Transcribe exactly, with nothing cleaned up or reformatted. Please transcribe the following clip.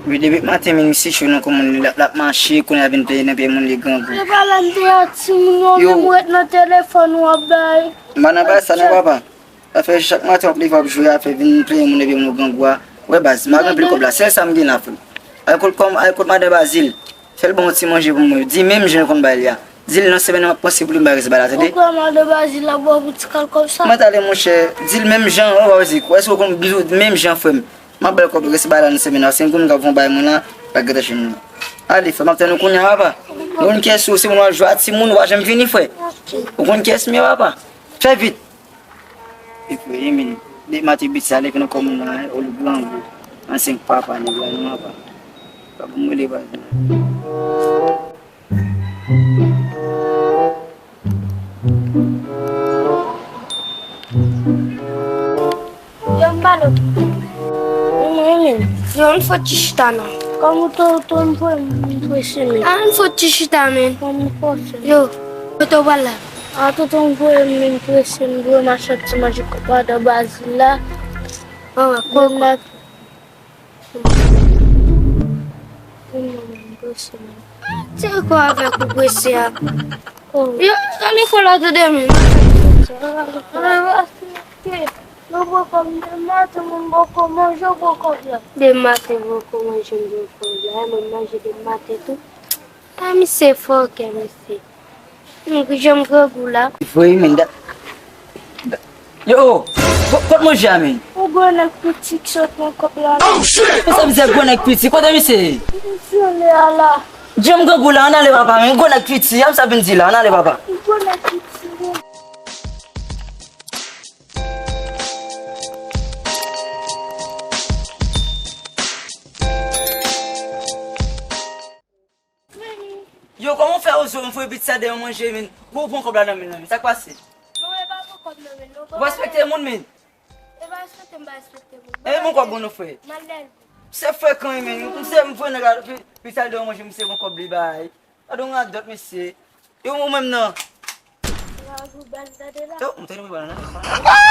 Wi, depi maten, men misye cho nan kò moun, l ap, l ap mache, kounye a vin peye nan pye moun, li grangou. E pa la m te a timoun yo, yo menm ret nan telefòn w ap bay. M pa nan bagay sa non, papa. Sa fè chak maten w ap leve, w ap jwe, afè vin peye moun, epi moun grangou a. Wè baz, m pa gen anpil kòb la, sèl sa m gen la, frè. Al kot kòm, al kot madan Bazil. Fè l ban yon ti manje pou mwen. Di menm jan l konn bay li a. Di l nan semèn nan m ap panse pou li, m bay rès bagay la, tande? Ou kwè madan Bazil ap ba w pou ti kal kòb sa? Mwen tale monchè, di l menm jan, ou pa wè si, èske ou konn bizou menm jan frè m? M ap ba l kòb rès bagay la nan semèn nan, se yon moun k ap fè yon bagay mwen la, pa gentan jwenn li. Ale frè, m ap tann ou kounye a papa. Ou konn kiyès ou, se moun w ap jwe a timoun, ou pa janm vini frè. Ou konn kiyès m ye papa. Fè vit. Li frè, ye men, li mate bit sa, li vin nan kòm nan, o li grangou. An senk papa, li grangou papa. Papa m rele baz. Yo, m pale w. Mwen menm. Yo, ann fè ti chita non. Kòm ou tou, ou tou, m pre-, m prese men. Ann fè ti chita men. Kòm ou fòse. Yo, kote w pral la? A tonton m voye m, m prese, m voye m achte ti manje kòk madan Bazil la. An, kòk. Ti kò avèk ou prese a. Yo, sa lekòl la tande men. Yo poko m de maten, moun poko manje, poko bwè. De maten, poko manje, poko bwè. Mwen manje de maten tou. A, misye fòkè, misye. Hum, ki jan m grangou la. Vre, men, da, da, yo, ko-, kot manje a, men? Ou gwo nèg piti ki sot nan kòb la. Oh, shit! Men sa vle di gwo nèg piti, kote misye ye? Misye le a la. Jan m grangou la, ann ale papa, men gwo nèg piti, a m sa vin di la, ann ale papa. Gwo nèg piti, men. Yo, kòman w fè oze m voye pizza dèyè w manje, men? Ou pran kòb la nan men l, men sa k pase? Non, e pa pran kòb nan men l, non. Ou pa respekte moun, men. E pa respekte m, pa respekte moun. E men kòb moun ou fè. M al dèyè l. Se frekan, men. Misye m voye nèg la pi-, pizza dèyè w manje, misye pran kòb li bay. Gade yon radòt, mesye. Yo, ou menm nan. Yo, m tande mwen nan.